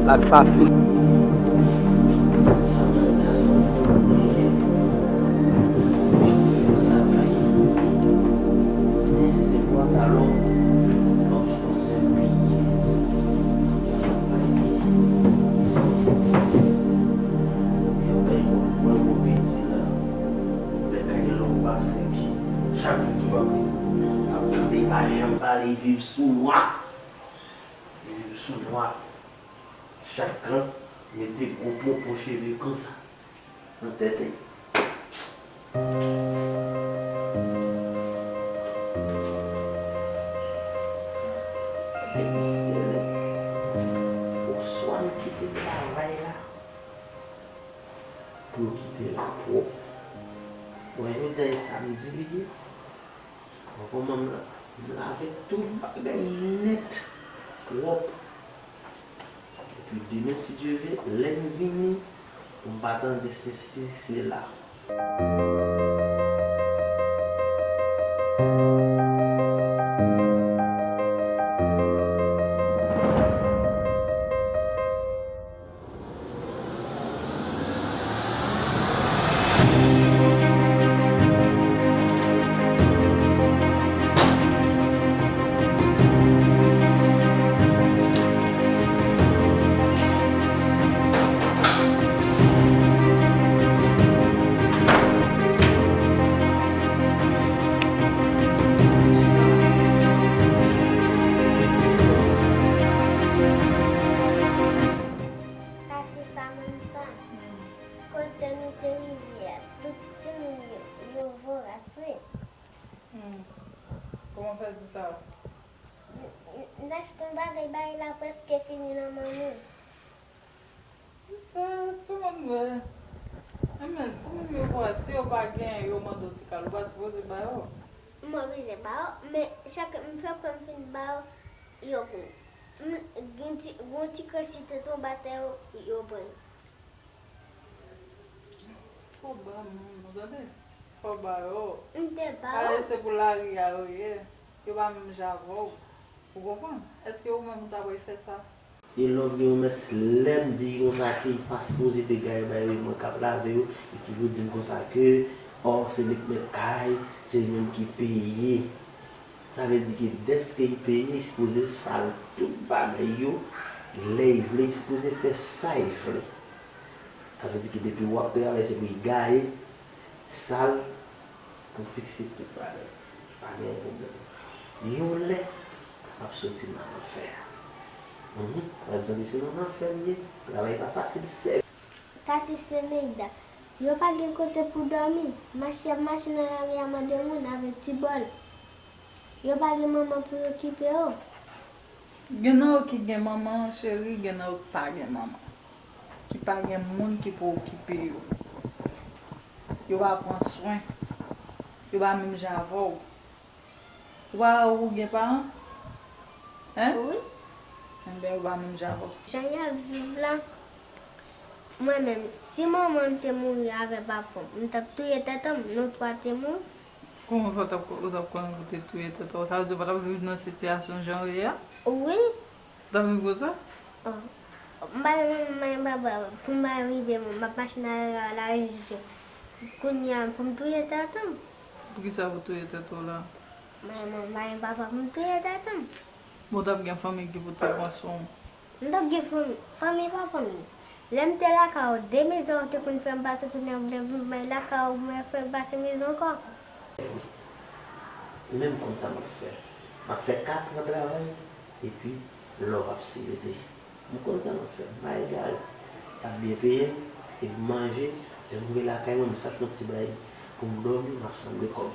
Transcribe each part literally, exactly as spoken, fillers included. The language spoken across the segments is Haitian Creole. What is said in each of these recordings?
Lavi pa fini. Sa nan gason pou mwen, fè travay. Men si se pou ap alò, lòk sou se piye. Yo bay mwen mwen mwen piti la. Mwen kay lòk pase ki chak jou toujou ap ap tande pa janm pale viv sou nwa. Li sou nwa. Chak gran mete gwo popo cheve konsa nan tèt li. Depi si se lè oswa m kite travay la pou yo kite la pwòp. Bon, jodi a e samdi li ye. Bon, kòman m la, m lave tout bagay nèt, pwòp. Epi demen, si Dye vle, lè m vini, pou m pa tande sesi, sela. Sa se Samantha. Kote nou te rive a, tout timoun yo, yo voras, wi. Hmm. Kòman w fè di sa? N, n, n achte yon bagay, bagay la prèske fini nan men nou. Sa, timoun vre. Enben, timoun yo voras, si yo pa genyen, yo mande w ti kado, ou pa sipoze ba yo. M oblije ba yo, men chak m fè kòm m fin ba yo, yo pran. M, gen ti, gen ti kras ki te tonbe atè yo, yo pran. Fò ba moun, ou tande? Fò ba yo. M te ba yo. Pale se pou lari a yo ye. Yo pa menm jan avè w. Ou konprann? Èske ou menm ou ta pral fè sa? E lòt gen yon mès lè m di konsa ke li pa sipoze te gaye bay yo, e mwen k ap lave yo, li toujou di m konsa ke, ò, se li k mèt kay, se li menm ki peye. Sa vle di ke dèske li peye, li sipoze sal tout bagay yo, lè li vle, li sipoze fè sa li vle. Sa vle di ke depi w ap travay, se pou li gaye, sal, pou fikse tout bagay. Pa gen pwoblèm. Yon lè, m ap soti nan lanfè a. Mhm. Mwen tande se nan lanfè m ye. Travay pa fasil, sè. Tati Seneida, yo pa gen kote pou dòmi. Mache y ap mache nan lari a mande moun avèk ti bòl. Yo pa gen manman pou yo okipe yo. Gen nan yo ki gen manman, cheri, gen nan yo ki pa gen manman. Ki pa gen moun ki pou okipe yo. Yo pa pran swen. Yo pa menm jan avè w. Ou pa wè ou gen paran? Hein? Wi. Enben, yo pa menm jan avè w. Jan y ap viv la, mwen menm, si manman m te mouri avè papa m, m t ap touye tèt m, nou twa te mouri. Kòman fè w t ap, ou t ap konnen pou w te touye tèt ou? Sa vle di ou pa t ap viv nan sitiyasyon jan w ye a? Wi. W t ap viv konsa? Oh. M pa gen manman, m pa gen papa, pou m pa rive, m ap mache nan lari a, lari jije. Kounye a, pou m touye tèt m. Poukisa pou w touye tèt ou la? M pa gen manman, m pa gen papa, pou m touye tèt m. Bon, w t ap gen fanmi ki pou te pran swen w. M t ap gen fanmi, fanmi pa fanmi. Lè m te lakay ou, de mizè ou te konn fè m pase, kounye a ou vle vin bay lakay ou, mwen fè m pase mizè ankò. Wi. Menm konn sa m ap fè. M ap fè katran travay, epi lè w ap sezi. M konn sa m ap fè. M pa egare. Y ap byen peye m, epi m manje, lè m rive lakay mwen, m sa fè yon ti bagay pou m dòmi, m ap sanble kòb.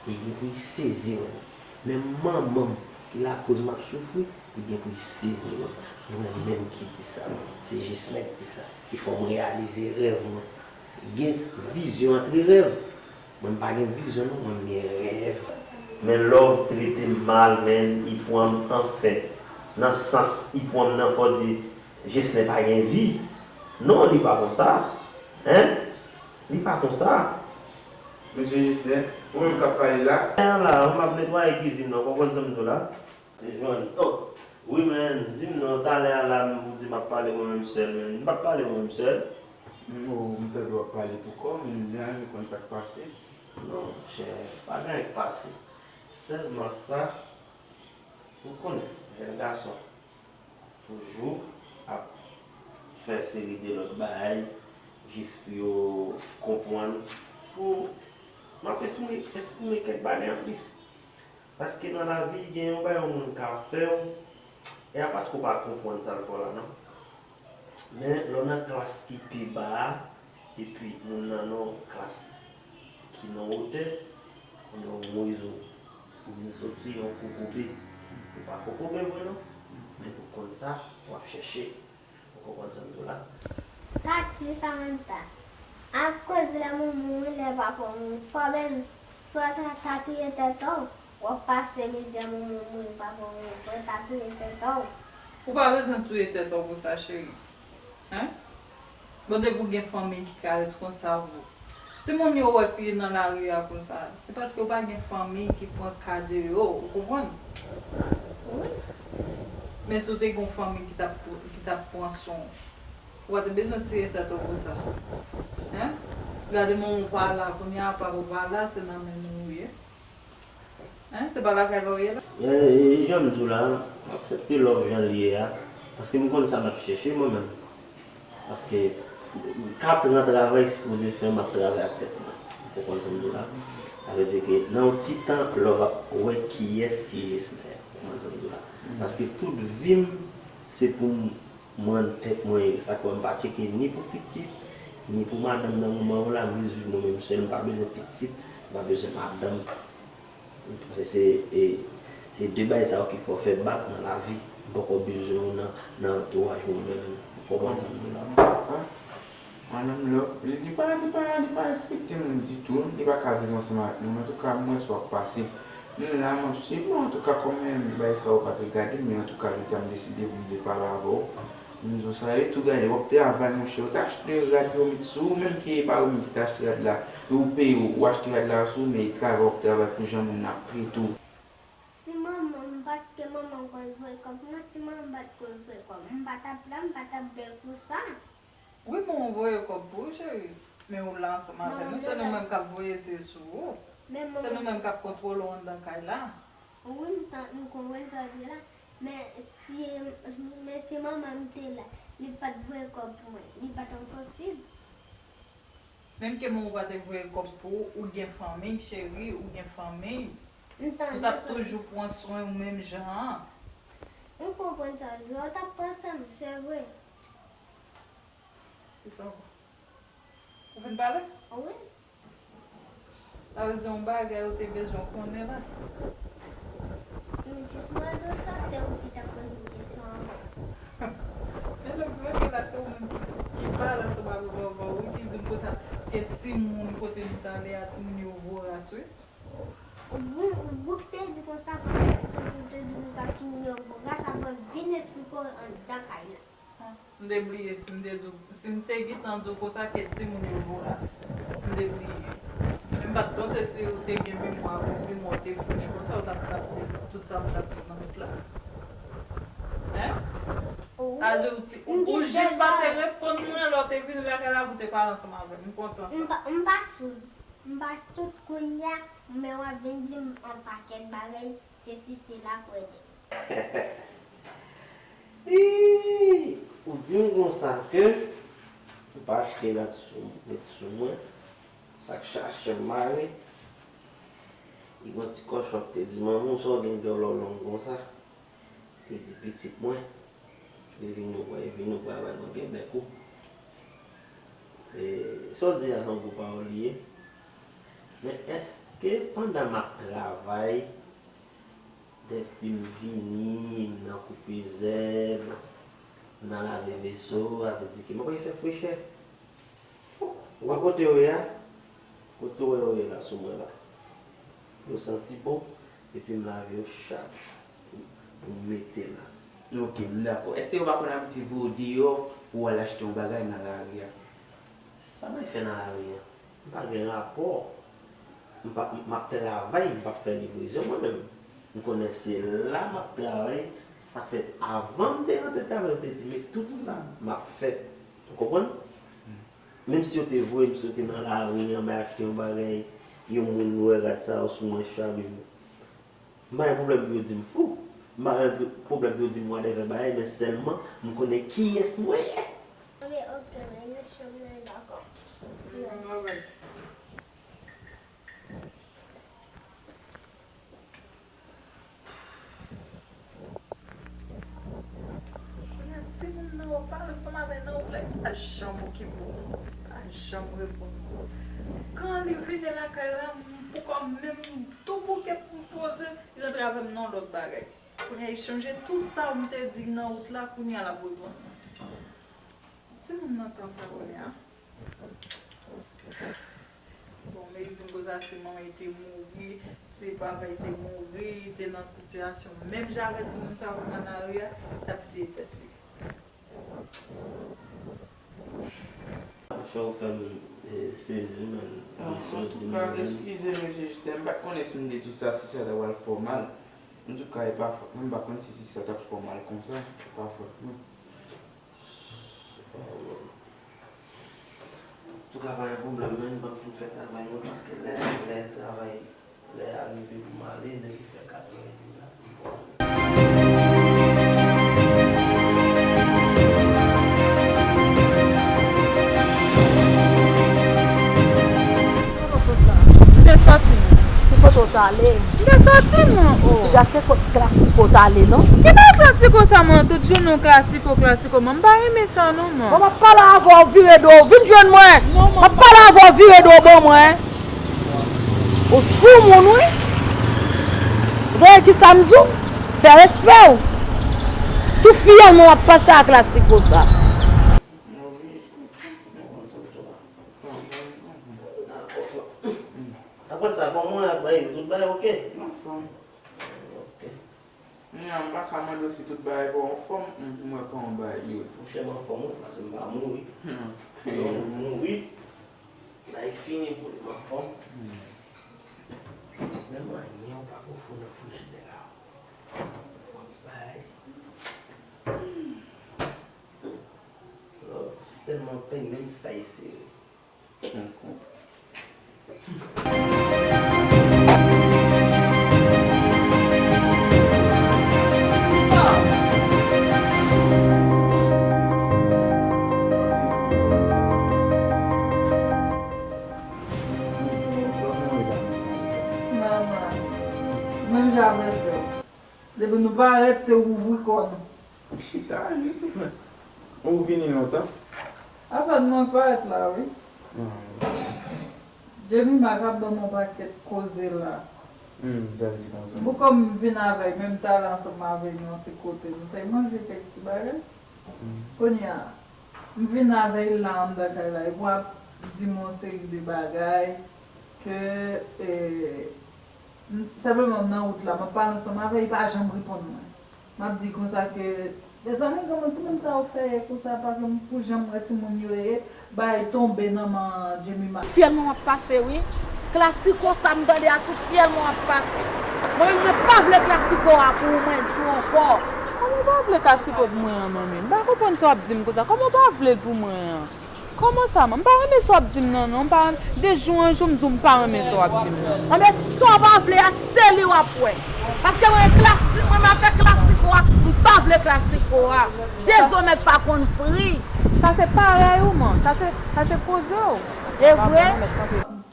Li gen pou li sezi mwen. Men manman m, ki lakoz m ap soufri, li gen pou li sezi mwen. Mwen menm ki di sa, se Jesnè ki di sa, ki fè m reyalize rèv mwen. Gen vizyon antre rèv. Mwen m pa gen vizyon non, mwen m gen rèv. Men Love trete m mal, men li pran m anfèt. Nan sans li pran m nan, fò di Jesnè pa gen vi. Non, li pa konsa. Hein? Li pa konsa. Mesye Jesnè, ou menm k ap pale la. An la, ou m ap netwaye kizin nan, ou konprann sa m di w la? Jòn, oh, wi, men, di m non, talè a la, ou di m ap pale mwen menm sèl, men, m p ap pale mwen menm sèl. M, oh, m tande w ap pale pou kò w, men m byen renmen konn sa k pase. Non, monchè, pa gen anyen k pase. Sèlman sa, ou konnen, jèn gason toujou ap fè seri de lòt bagay jis pou yo konprann, pou m ap esprime, esprime kèk bagay anplis. Paske nan lavi, gen yon bagay yon moun ka fè w, e a paske w pa konprann sa l fè w la, non. Men lè w nan klas ki pi ba a, epi moun nan nan yon klas ki nan wotè, kounye a w mezi w vin soti yon kokobe. Ou pa kokobe vre non, men pou konn sa, w ap chèche. Ou konprann sa m di w la? Tati Samantha, ap koz lè moun mouri, lè papa w mouri, fò w bezwen, fò w ta, ta touye tèt ou, w ap pase mizè moun mouri, papa w mouri, fò w ta touye tèt ou. Ou pa bezwen touye tèt ou pou sa, cheri. Hein? Bon, depi w gen fanmi ki ka responsab ou. Timoun yo wè ki nan lari a konsa, se paske w pa gen fanmi ki pran ka de yo, ou konprann? Wi. Men si w te gen yon fanmi ki t ap, ki t ap pran swen w, ou pa te bezwen touye tèt ou pou sa. Hein? Gade manman w pa la, kounye a papa w pa la, se nan men nou w ye. Hein? Se pa lakay la w ye la? E jan m di w la, m aksepte love jan l ye a, paske m konn sa m ap chèche mwen menm. Paske katran travay sipoze fè m ap travay ak tèt mwen. Ou konprann sa m di w la? Sa vle di ke nan yon ti tan, love ap wè kiyès ki Jesner. Ou konprann sa m di w la? Paske tout vi m, se pou m, mwen tèt mwen ye. Sa k fè m pa tcheke ni pou pitit, ni pou madanm nan moman yo la, m jis viv mwen menm sèl, m pa bezwen pitit, m pa bezwen madanm. Paske se, e, se de bagay sa yo ki fè w fè bak nan lavi. M poko bezwen w nan, nan antouraj mwen menm. Ou konprann sa m di w la? Madanm Love, li, li pa, li pa, li pa respekte moun ditou, li pa ka viv ansanm avèk nou. Antouka, m wè sa w ap pase. M la, m ap swiv ou. Antouka, kòm bagay sa yo pa t regade m, men antouka, jodi a, m deside pou m vle pale avè w. M di w sa, e tou gade, w ap travay, monchè, yo t achte rad yo met sou ou, menm ki e pa ou menm ki t achte rad la, e ou peye, ou achte rad la sou ou, men e travay w ap travay pou jan moun nan ap trete w. Si manman m, paske manman m konn voye kòb pou mwen, si manman m pa t konn voye kòb, m pa t ap la, m pa t ap bèl konsa. Wi, manman w voye kòb pou ou, cheri. Men ou la ansanm avè nou, se nou menm k ap voye zye sou ou. Se nou menm k ap kontwole w anndan kay la. Wi, m konprann sa w di la. Men si, men si manman m te la, li pa t voye kòb pou mwen, li pa t enposib. Menm ke manman w pa te voye kòb pou ou, ou gen fanmi, cheri, ou gen fanmi. Ou t ap toujou pran swen ou menm jan an. M konprann sa w di la, ou t ap pran swen m, se vre. Kisa w Ou fin pale? Wi. Sa vle di yon bagay ou te bezwen konnen la. M jis mande w sa, se ou ki t ap poze m kesyon an. Men lè m vle la, se ou menm ki, ki pale ansanm avè manman w, wi, ki di m konsa, ke timoun kote nou t ale a, timoun yo voras, wi. Ou, ou te di konsa, paske ou te di konsa, timoun yo voras, apre m vin eksplike w anndan kay la. M te bliye si m te di w, si m te gentan di w konsa ke timoun yo voras. M te bliye. Men m pa t panse si ou te gen memwa, memwa w te fouch konsa, ou t ap raple tout sa m t ap di nan wout la. Hein? Sa vle di ou, ou jis pa te reponn mwen lè w te vini lakay la pou w te pale ansanm avè m. M kontan sa. M pa, m pa sou, m pa sou kounye a, men w ap vin di m yon pakèt bagay, sesi sela, kwèdè. Eeii! Ou di m konsa ke ou pa achte rad sou, met sou mwen, sa k chache m mare. Li gen yon ti kòchon k te di, manman w, sa w gen djòlò long konsa? Li di, pitit mwen, li vin nou wè, li vin nou wè, wè nou gen bèk ou. E, sa w di a se yon gwo pawòl li ye. Men èske pandan m ap travay, depi m vini, m nan koupe zèb, m nan lave veso, sa vle di ke m ap fè frechè. Ou wè kote yo ye a? Kote w wè yo ye la sou mwen la. Yo santi bon, epi m lave yo chak jou pou m mete la. Ok, m dakò. Èske yo pa konn abitye voye w deyò pou w al achte yon bagay nan lari a? Sa m al fè nan lari a? M pa gen rapò. M pa, m ap travay, m p ap fè livrezon mwen menm. M konnen se la m ap travay. Sa fè avan m te rantre travay, m te di, men tout sa m ap fè. Ou konprann? Menm si yo te voye m soti nan lari an, m al achte yon bagay, yon moun wè rad sa yo sou mwen chak jou. M pa gen pwoblèm pou yo di m fou. M pa gen pwoblèm pou yo di m whatever bagay, men sèlman m konnen kiyès mwen ye. Ok, ok, men nou chanje dakò. Kounye a, timoun nan, w ap pale ansanm avè l nan wout la, li pa janm okipe w, li pa janm reponn ou. Kan li vini lakay la, m poko menm tou bouke pou m poze, li rantre avè m nan yon lòt bagay. Kounye a, li chanje tout sa w m te di nan wout la, kounye a, l ap reponn mwen. Timoun nan tan sa kounye a. Bon, men li di m konsa se manman li te mouri, se papa li te mouri, li te nan sitiyasyon menm jan avèk timoun sa yo nan lari a, li t ap tiye tèt li. Sa w fè m, eh, sezi, man. Li soti, antouka, man. Eskize m, mesye Justin, m pa t konnen si m te di w sa, si sa ta pral fè w mal. Antouka, e pa fòt mwen, m pa konn si, si sa t ap fè w mal konsa, e pa fòt mwen. Antouka, pa gen pwoblèm, men m p ap fin fè travay mwen, paske lè, lè travay, lè a rive pou m ale, nèg yo fè katran epi m la pou m pran. M te sòti, non. Ki kote w t ale? M te sòti, non, o. Deja se kot Klasiko w t ale, non? Ki bagay Klasiko sa, mwen? Tout jounen w Klasiko, Klasiko. Mwen, m pa renmen sa, non, mwen. Bon, m ap pale avè w, vire do w. Vin jwenn mwen. Non, mwen. M ap pale avè w, vire do w ban mwen. Ou sou moun, wi. Ou tande ki sa m di w? Fè respè w. Sou fyèl mwen w ap pase a Klasiko sa. Apre sa, kòman w ap bay tout bagay, oke? M anfòm. Oke. Kounye a, m pa ka mande w si tout bagay pa anfòm, m, m wè kòman bagay yo ye. Monchè, m anfòm, wi, paske m pa mouri. Hmm. Lè yon moun mouri, bagay fini pou li, m anfòm. Hmm. Menm anyen, ou pa gon fou nan frijidè a. W ap bay. Love, se tèlman peny, menm sa e sere. Manman, menm jan avèk lòt. Depi nou parèt, se ouvri kò nou. Chita, jis ou vini lontan. Afè mwen parèt la, wi. Hmm. Jemima k ap ban m yon pakèt koze la. Hmm, sa vle di konsa. Bon, kòm m vin avè l, menm talè ansanm avè l yon ti kote, nou te manje kèk ti bagay. Hmm. Kounye a, m vin avè l la anndan kay la, epi w ap di m yon seri de bagay ke, eh, M, senpleman, m nan wout la, m ap pale ansanm avè l, li pa janm reponn mwen. M ap di konsa ke, mezanmi, kòman timoun sa yo fè ye konsa, pa janm, pou jan m wè timoun yo ye, bagay tonbe nan men Jemima. Fyèl mwen w ap pase, wi. Klasiko sa m tande a, sou fyèl mwen w ap pase. Mwen menm, mwen pa vle klasiko a pou ou, mwen di w ankò. Kòman w pa vle klasiko pou mwen an, manmi? M pa konprann sa w ap di m konsa. Kòman w pa vle l pou mwen an? Kòman sa, man? M pa renmen sa w ap di m nan, non. M pa renmen, de jou an jou, m di w m pa renmen sa w ap di m nan. Anben, sa w pa vle a, se li w ap wè. Paske mwen, klasi-, mwen, m ap fè klasiko a, m pa vle klasiko a. Dezòmè k pa konn fri. Sa se parèy ou, man. Sa se, sa se koze w. E vre?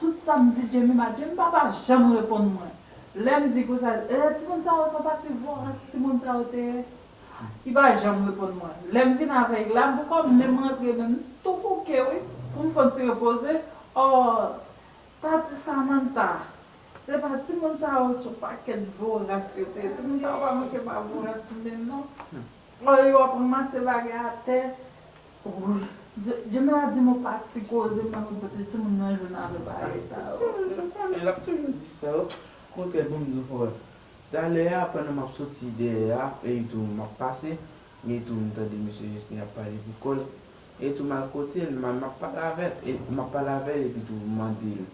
Tout sa m di Jemima, Jemima pa janm reponn mwen. Lè m di konsa, eh, timoun sa yo, se yon pati voras timoun sa yo te ye. Li pa janm reponn mwen. Lè m vin avè l la, m poko menm rantre menm, m tou bouke, wi, pou m fè yon ti repoze. Oh, tati Samantha, se pa timoun sa yo, se yon pakèt voras yo te ye. Timoun sa yo pa manke pa voras menm, non. Oh, yo ap ranmase bagay atè. Wi. Je-, Jemima di m yon pati koze, m pa konn kote timoun nan jwenn avè bagay sa yo. Timoun nan sa, men l ap toujou di sa yo. Kontrè, ban m di w, frè. Talè a, pandan m ap soti dèyè a, e tou m ap pase, e tou m tande mesye Justin ap pale pou kò l, e tou m al kote l, m a-, m ap pale avè l, e m ap pale avè l, epi tou m mande l,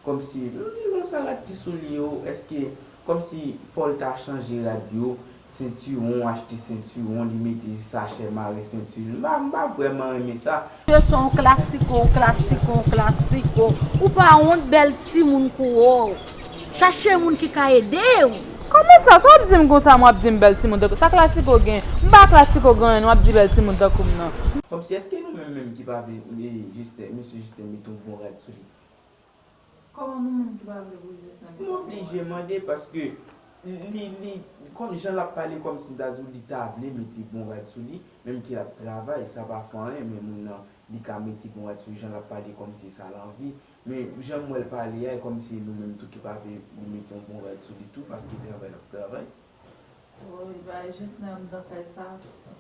kòmsi, m di, "Bon, sa rad ki sou li yo, èske, Kòmsi fò l ta chanje rad yo, sentiwon, achte sentiwon, li mete sachè mare senti l. M pa, m pa vrèman renmen sa. Yo se yon klasiko, yon klasiko, yon klasiko. Ou pa wont bèl timoun kou ou. Chache moun ki ka ede w. Kòman sa? Sa w ap di m konsa, mwen ap di m bèl timoun tankou sa klasiko gen? M pa klasiko gen anyen, w ap di bèl timoun tankou m nan. Kòmsi èske nou menm menm ki pa vle Jisten, mesye Jisten mete yon bon rad sou li? Kòman nou menm ki pa vle pou Jisten mete yon bon rad sou li? M oblije mande paske li, li, kòm jan l ap pale kòmsi m ta di w li ta vle mete bon rad sou li, menm ke l ap travay, sa pa fè anyen, men moun nan li ka mete bon rad sou li, jan l ap pale kòmsi sa l anvi. Men jan m wè l pale a, e kòmsi e nou menm tou ki pa vle li mete yon bon rad sou li tou, paske travay l ap travay. Woy, bagay Jisten anndan kay sa,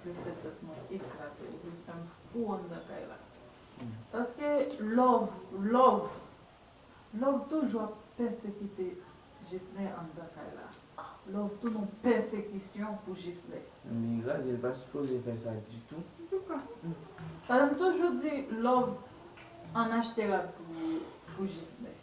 vle fè tèt mwen eklate, vle fè m fou anndan kay la. Paske love, love, love toujou ap pèsekite Jisten anndan kay la. Love tounen yon pèsekisyon pou Jisten. Men li kraze, li pa sipoze fè sa ditou. Paske m toujou di love ann achte rad pou, pou Jisten.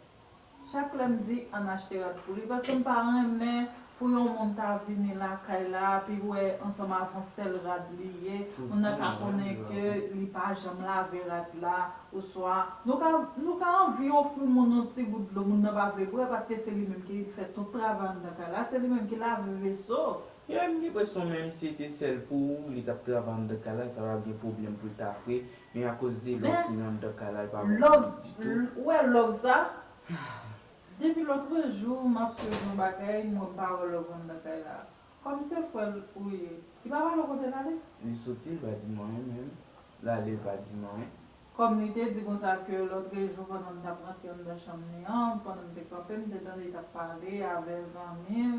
Chak lè m di ann achte rad pou li, paske m pa renmen pou yon moun ta vini lakay la, epi wè ansanm avè yon sèl rad li ye, moun nan ka konnen ke li pa janm lave rad la, oswa nou ka, nou ka anvi ofri moun yon ti gout dlo, moun nan pa vle bwè paske se li menm ki fè tout travay anndan kay la, se li menm ki lave veso. Yo, m gen enpresyon menm si se te sèl pou ou, li t ap travay anndan kay la, sa pa gen pwoblèm pou l ta fre, men akoz de love ki nan anndan kay la, li pa bon pou li ditou. Ou wè love sa? Depi lòtrejou, m ap swiv yon bagay, m wè m pa wè love anndan kay la. Kòm se frè l ou ye, li pa pale w kote l ale? Li soti, li pa di m anyen menm. L ale, li pa di m anyen. Kòm li te di konsa ke lòtrejou pandan m t ap rantre anndan chanm li an, pandan m te kanpe, m te tande li t ap pale avè zanmi l,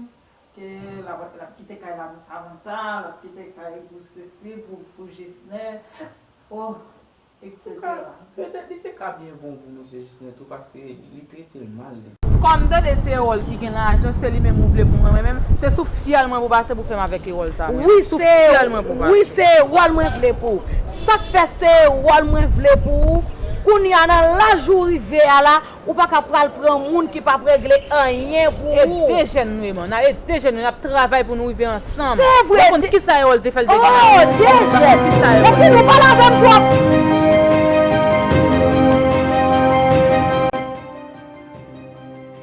ke l ap, l ap kite kay la pou Samantha, l ap kite kay pou sesi, pou, pou Jisnè, oh, et cetera. Petèt li te ka byen bon pou mesye Jisnè tou, paske li trete l mal. Li. Kòm m tande se Erol ki gen lajan, se li menm ou vle pou mwen, mwen menm, se sou fyèl mwen pou pase pou fè m avèk Erol sa, mwen. Wi, sou fyèl mwen pou pase. Wi, se Erol mwen vle pou ou. Sa k fè se Erol mwen vle pou ou, kounye a nan laj ou rive a la, ou pa ka pral pran moun ki p ap regle anyen pou ou. E de jèn nou ye, man. N a e de jèn nou, n ap travay pou nou rive ansanm. Se vre. Ou konn kisa Erol te fè l te gen lajan? Oh, de jèn. Kisa Erol? Epi nou pale avè m twòp.